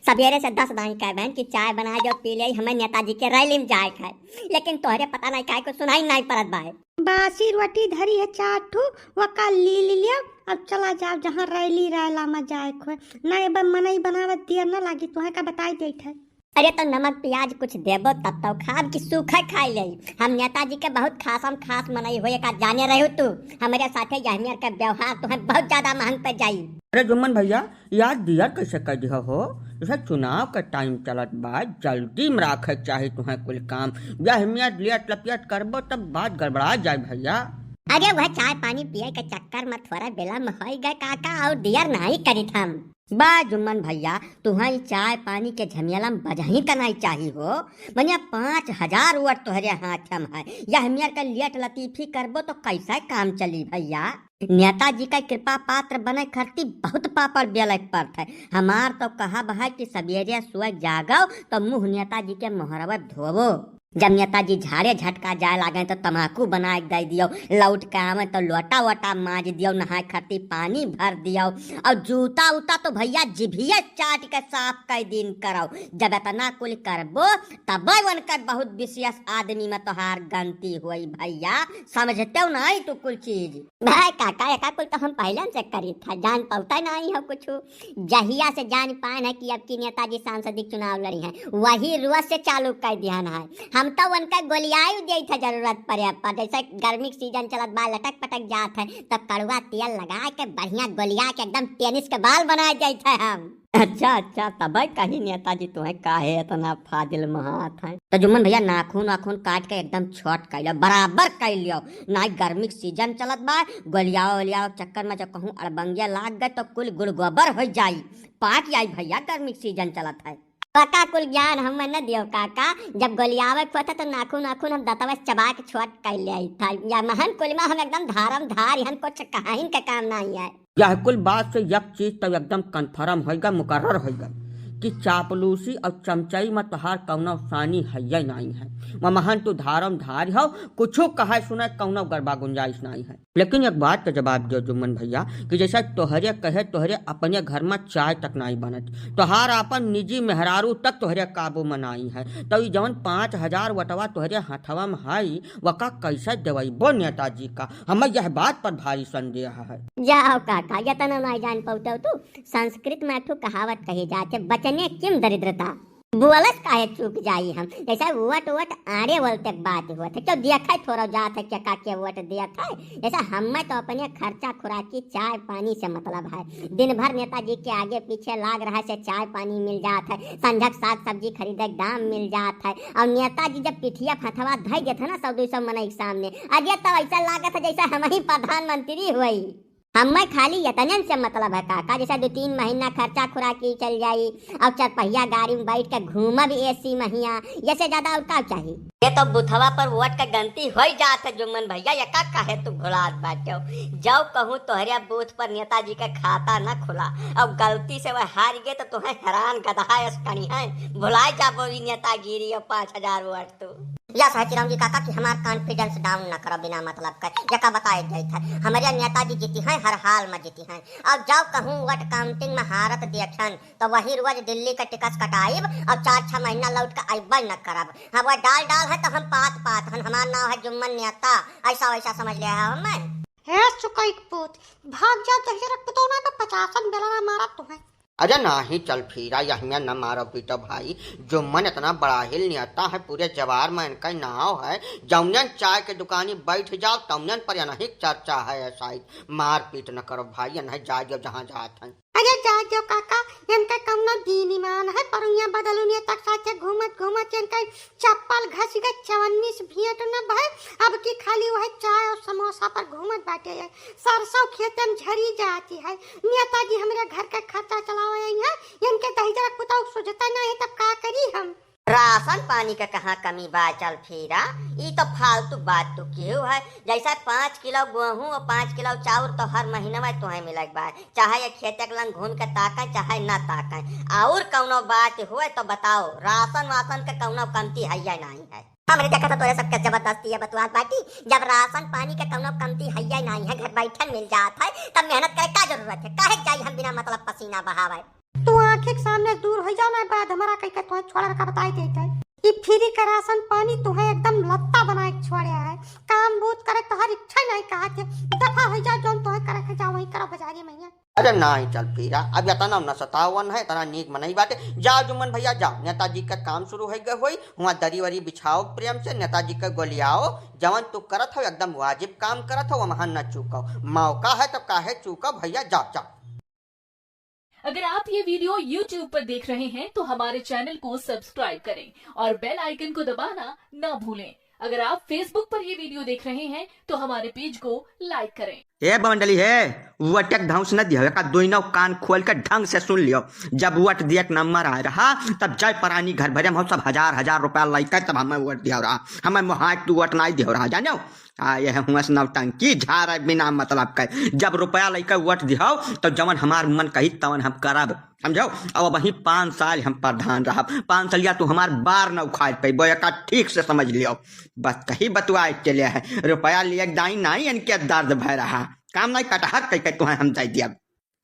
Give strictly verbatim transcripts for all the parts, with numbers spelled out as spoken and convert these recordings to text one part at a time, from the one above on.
सबेरे से दस दाई कहे बहन कि चाय बनाइ देउ, पी लेई, हमें नेताजी के रैली में जाए के है, लेकिन तोहरे पता नहीं काहे को सुनाई नहीं पड़त बाए। बासी रोटी धरी है चार ठू, वका ली ली लियो, अब चला जाओ जहाँ रैली रैला में जाए के होए। नहीं, अब मनई बनावत देर न लागी, तुहे का बताई देत है। अरे तो नमक प्याज कुछ देबो तब तो खाब कि सूखा खाई लेई। हम नेताजी के बहुत खासम खास मनई होए का जाने रहे तू। हमरे साथे यहमियर के व्यवहार तुहे बहुत ज्यादा महंग पे जाई। अरे जुम्मन भैया, यार दियर कैसे कर दिया हो? जैसे चुनाव के टाइम चलत बा, जल्दी में राखे के चाही तुहे कुल काम। यहमियर लेट लपियत करबो तब बात गड़बड़ा जाए भैया। अरे वह चाय पानी पिए के चक्कर में थोड़ा विलम्ब होई गए काका, और दियर नहीं करित हम। बा जुम्मन भैया, तुहा ई चाय पानी के झमेला में बजही त नाई चाही हो। मनिया पाँच हजार वोट तोहरे हाथ में है, यहमियर के लेट लतीफी करबो तो कैसे काम चली भैया? नेताजी का कृपा पात्र बने खरती बहुत पापड़ बेले के पड़त है। हमार तो कहब है कि सबेरे सोए जागो तो मुँह नेताजी के मोहरवे धोवो। जब नेताजी झाड़े झटका जाए लागे तो तमाकू बनाए के दे दियो, लौट के आवे तो लोटा वोटा माज दियो, नहाए खातिर पानी भर दियो, और जूता उता तो भैया जिभिये चाट के साफ कर दिन करो। जब इतना कुल करबो तब उनके बहुत विशेष आदमी में तोहार गलती होई भैया, समझते हो नहीं तू कुल चीज। भाई काका, एका कुल तो हम पहले से करी था, जान पौता नहीं हो कुछ। जहिया से जान पान है कि अब की नेताजी सांसदी के चुनाव लड़ी हैं, वही रोज से चालू कर दिहन है। हम तो उनका गोलियाई देत है जरूरत पड़े पर, जैसे गर्मी के सीजन चलत बा, लटक पटक जात है, तो कड़ुआ तेल लगा के बढ़िया गोलिया के एकदम टेनिस के बाल बना देत है हम। अच्छा अच्छा, तबे कही नेताजी तुम्हें काहे इतना फाजिल महात है। तो जुम्मन भैया नाखून वाखून काट के एकदम छोट कर लियो, बराबर कर लियो। ना गर्मी के सीजन चलत बा, गोलियाओ ओलियाओ चक्कर में जब कहूँ अड़बंगिया लाग गए तो कुल गुड़ गोबर हो जाई, पाक जाई भैया, गर्मी के सीजन चलत है। पक्का कुल ज्ञान हमें न दियो काका, जब गोलियावे के होता तो नाखून नाखून हम दतवा से चबा के छोट कर ले आई था। या महन कुल में हम एकदम धारम धार, यहाँ कुछ कहाइन के काम नहीं है। यह कुल बात से एक चीज तो एकदम कन्फर्म होइगा, मुकर्रर होइगा कि चापलूसी और चमचाई में तोहार कौनो सानी है या नहीं है। वह महन तू धारम धार हो, कुछो कहे सुने कौनो गड़बा गुंजाइश नहीं है। लेकिन एक बात का जवाब दियो जुम्मन भैया कि जैसा तोहरे कहे तोहरे अपने घर में चाय तक नहीं बनत, तोहार अपन निजी मेहरारू तक तोहरे काबू में नहीं है, तो ई जवन पाँच हजार वटवा तोहरे हथवा में है, वका कैसे देवैबो नेताजी का? हमें यह बात पर भारी संदेह है। जाओ काका, इतना नहीं जान पौते हो तू। संस्कृत में एक ठो कहावत कही जात है, "वचने किम दरिद्रता।" बोलस काहे चूक जाई हम? जैसे वट वट आड़े वल तक बात होत है, क्यों देखा है थोड़ा जात है क्या का के वट देत है? जैसे हमें तो अपने खर्चा खुराकी चाय पानी से मतलब है। दिन भर नेताजी के आगे पीछे लाग रहा से चाय पानी मिल जात है, संझक साग सब्जी खरीदे के दाम मिल जात है, और नेताजी जब पिठिया फथवा धई देत है ना सौ दो सौ मनई के सामने, अरे तो ऐसा लागत है जैसे हम ही प्रधानमंत्री हुई। हमें खाली यतनन से मतलब है काका, जैसे दो तीन महीना खर्चा खुराकी चल जाई, और चरपहिया गाड़ी में बैठ के घूमब एसी महिया, ये से ज्यादा और का चाही? ये तो बुथवा पर वोट के गलती होई जात है जुम्मन भैया, ये का काहे तू भुलात बाटे हो? जाओ कहूँ तोहरे बूथ पर नेताजी का खाता न खुला, और गलती से वह हार गए तो तुम्हें हैरान गधा एस करी है, भुलाए जाबो ई नेतागिरी और पाँच हजार वोट तू। या चाहे चिरौंजी काका कि हमार confidence down न करो बिना मतलब के। यका बताए जाइत है, हमरे नेताजी जीती हैं, हर हाल में जीती हैं। और जाओ कहूँ वोट counting में हारत देखन, तो वही रोज दिल्ली के टिकट कटाइब और चार छह महीना लौट के अइबे न करब। हाँ, वह डाल डाल है तो हम पात पात हन, हमार नाव है जुम्मन नेता, ऐसा वैसा समझ ले है हमें। हे चुकई के पूत, भाग जा दहिजरा के पुतौना पे पचासन बेलना मारा तुम्हें। अरे नाही चल फिरा, यहमिया न मारो पीटो भाई, जुम्मन इतना बड़ा हिल नेता है, पूरे जवार में इनका नाव है, जौनियन चाय के दुकानी बैठ जाओ, तौनियन पर यनही चर्चा है, ऐसा ही मारपीट न करो भाई, यनही जाए दो जहाँ जात हैं। अरे जाए दो काका, इनका कौनो दीन ईमान है, परुइया बदलू नेता के साथे घूमत घूमत इनका चप्पल घस गए, चवन्नी से भेंट न भय, अब की खाली वह चाय और समोसा पर घूमत बाटे है। सरसों खेतन झरी जाती है। नेताजी हमरे घर के खर्चा चलावे आई हैं, इनके दहिजरा पुताऊ सुझता नहीं है, तब का करी हम? राशन पानी का कहाँ कमी बा? चल फिरा, ई तो फालतू बात तू केहू है। जैसे पाँच किलो गेहूं और पाँच किलो चाउर तो हर महीना में तुम्हें मिलत बा, चाहे ये खेते के लन घूम के ताकें, चाहे ना ताकें। और कौनो बात हुए तो बताओ, राशन वासन के कौनो कमती है या नहीं है? हमरे देखा था तोरे सबके जबरदस्ती ये बतुआत बाटी, जब राशन पानी के कौनो कमती है या नहीं है, घर बैठल मिल जात है, तब मेहनत करे का जरूरत है? काहे के जाई हम बिना मतलब पसीना बहावे? तू आँखी के सामने से दूर होइ जाओ ना, बाद हमरा कहि के तोहे छोड़े का बताई देत है। ई free का राशन पानी तोहे एकदम लत्ता बनाए के छोड़े है। काम बूत करे तोहर इच्छा नहीं कहा थे। दफा होइ जाओ, जौन तोहे करे के जाओ वही करो बजारी मैया। अरे नाहीं चल पीरा, अब इतना न सतावन है, इतना नीक मनई बाटे। जाओ जुम्मन भैया जाओ, नेताजी का काम शुरू होइ गए होई, हुआँ दरी वरी बिछाओ प्रेम से, नेताजी का गोलियाओ, जवन तू करत हो एकदम वाजिब काम करत हो, वमहन न चूको। मौका है तो काहे चूको भैया, जाओ जाओ। अगर आप ये video YouTube पर देख रहे हैं तो हमारे channel को subscribe करें और bell icon को दबाना ना भूलें। अगर आप Facebook पर ये video देख रहे हैं तो हमारे page को like करें। ए बमंडली हे, वोट एक धौंस न दियो, एका दुइनो कान खोल के ढंग से सुन लियो। जब वोट दिए के नंबर आए रहा, तब जय परानी घर भरे हम सब हजार हजार रुपया लइके तब हमें वोट दियो रहा। हमें मोहाय तू वोट नाहीं दियो रहा, जानो? आ, यह हुआँ से नौटंकी झारे बिना मतलब के। जब रुपया लइके वोट दिहो, तो जवन हमार मन कही, तवन हम करब। समझो? अब वही पाँच साल हम प्रधान रहब। पाँच सालिया तू हमार बार न उखाड़ पइबो, एका ठीक से समझ लियो। बस कही बतुआ चले है, रुपया लिए दाई नाई इनके दर्द भय रहा। काम नाई कटहर कहि के तुहें हम दे दियब।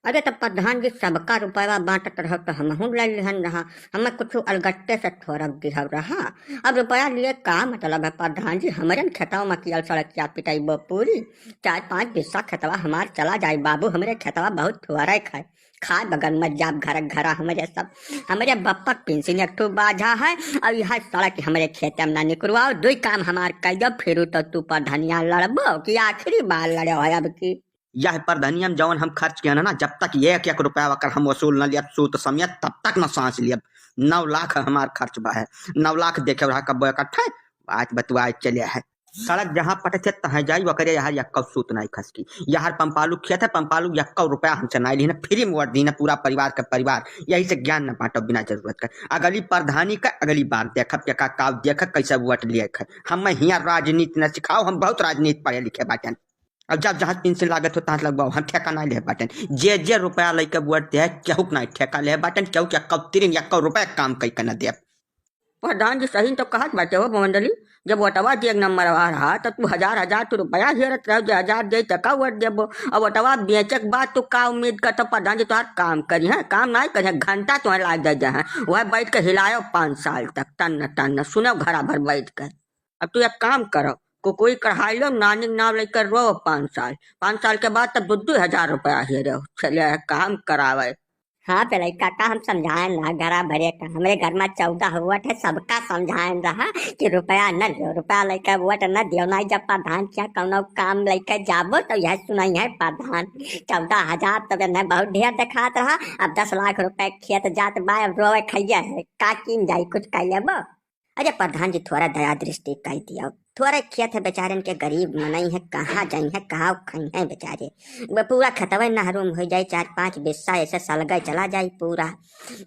अरे, तब प्रधान जी सबका रुपया बाँटत रहो, तो हमहूँ ले लिहन रहा। हमें कुछ अलगट्टे से थोड़क दिहब रहा। अब रुपया लिए का मतलब है प्रधान जी? हमरे न खेतवा में कियल सड़किया पिटइबो पूरी। चार पाँच बिस्सा खेतवा हमार चला जाई बाबू, हमरे खेतवा बहुत थोड़क है। खाए बगैर मर जाब घर घरा हमरे सब। हमरे बप्पक पेंशन एक ठो बाझा है, और यह सड़क हमरे खेते में ना निकरवाओ। दुई काम हमार कह दो, फिर तो तू प्रधानिया लड़बो कि आखिरी बार लड़े हो अब की। यह प्रधानिया में जवन हम खर्च किया ना, जब तक एक एक रुपया अगर हम वसूल न लियब सूद समेत, तब तक न सांस लियब। नौ लाख हमार खर्च बा है, नौ लाख देखे रहा कब्बो इकट्ठा, आज बतुआ चले है। सड़क जहाँ पटे थे तहाँ जाई, ओकरे यहाँ यक्कौ सूत नाई खसकी। यहाँ पंपालू खेत है, पंपालू यक्कौ रुपया हमसे नाई लीन, free में वोट दीन पूरा परिवार के परिवार। यही से ज्ञान न बांटो बिना जरूरत के। अगली प्रधानी का अगली बार देखब के का, का देखब कैसे वोट लिए है। हमें हियाँ राजनीति न सिखाओ, हम बहुत राजनीति पढ़े लिखे बाटन। अब जब जहाँ पेंशन लागत हो तहाँ लगवाओ, हम ठेका नाई ले बाटन। जे जे रुपया लइके वोट दे, केहू के नाई ठेका ले बाटन, केहू के यक्कौ तिरिन यक्कौ रुपया काम कई के न देब। प्रधान जी सही तो कहत बाटे हो बमंडली, जब वोटवा दिए के नंबर आ रहा, तब तू हजार हजार तू रुपया हेरत रहो, जे हजार दे त का वोट देबो, अब वोटवा बेचे के बाद तू का उम्मीद करत हो प्रधान जी तोहार काम करिहैं? काम नाई करिहैं, घंटा तोहे लाग जाए जहाँ, वह बैठ के हिलायो पाँच साल तक, टन्न टन्न सुनो घरा भर बैठ के। अब तू एक काम करो, कुकुई कढ़ाई लो, नानी के नाम लेकर रो पाँच साल, पाँच साल के बाद तब दू दू हजार रुपया हेरो, चले काम करावे। हाँ, पेलई काका, हम समझाएन रहा घरा भरे का। हमरे घर में चौदह वोट है, सबका समझाएन रहा कि रुपया न लियो, रुपया लइके वोट न दियो, नाई जब प्रधान किया कौनो काम लइके जाबो तो यह सुनाई है प्रधान। चौदह हजार तो इन्हें बहुत ढेर दिखात रहा, अब दस लाख रुपए खेत जात बा, अब रोवे खइया है, का कीन जाई, कुछ कह लेबो? अरे प्रधान जी, थोड़ा दया दृष्टि कइ दियो, थोड़ा खेत है बेचारन के, गरीब मनई है, कहाँ जाई है, कहाँ खाई है बेचारे। वो पूरा खेतवे नहरुम हो जाए, चार पाँच बिस्सा ऐसे सलगै चला जाए पूरा।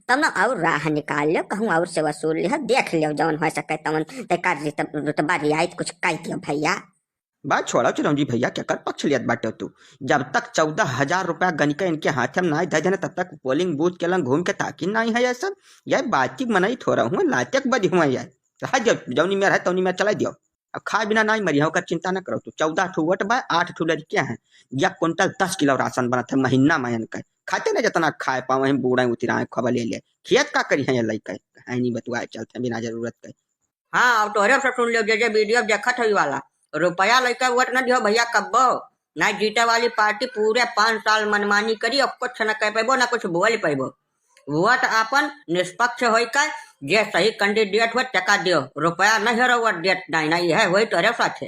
तब ना और राह निकाल लो, कहूँ और से वसूल लियो, देख लियो जौन हो सके तवन, तेका रुत-, रुतबा रियायत कुछ कइ दियो भैया। बात छोड़ा चिरौंजी भैया, केकर पक्ष लियत बाटे तू? जब तक चौदह हजार रुपया गनिका इनके हाथे में नाई धइ देने, तब तक polling booth के लंग घूम के ताकी नाई है ऐसा। यह बातचीत मनई थोड़ा हुआ, लाते के बदी हुआ यार। रहा जब जौनी मेर है तौनी मेर चला दियो। अब खाए बिना नाई मरी है, ओकर चिंता न करो तू। चौदह ठो वोट बा, आठ ठो लड़कियां हैं, एक कुंटल दस किलो राशन बनत है महीना में इनके। खाते न जितना खाए पावे हैं, बूढ़े उतिराए खबर ले ले। खेत का करी है ये लइके? है नहीं बतुआए चलते हैं बिना जरूरत के। हाँ, अब तोहरे से सुन लियो, जे जे video देखत होई वाला, रुपया लइके वोट न दियो भैया कब्बो, ना जीते वाली पार्टी पूरे पाँच साल मनमानी करी और कुछ न कह पैबो, ना कुछ बोल पैबो। वोट आपन निष्पक्ष होई के, जे सही candidate हो, टेका दियो, रुपया नहीं हेरो वोट देत, नहीं, नहीं, यह होई तोहरे साथे।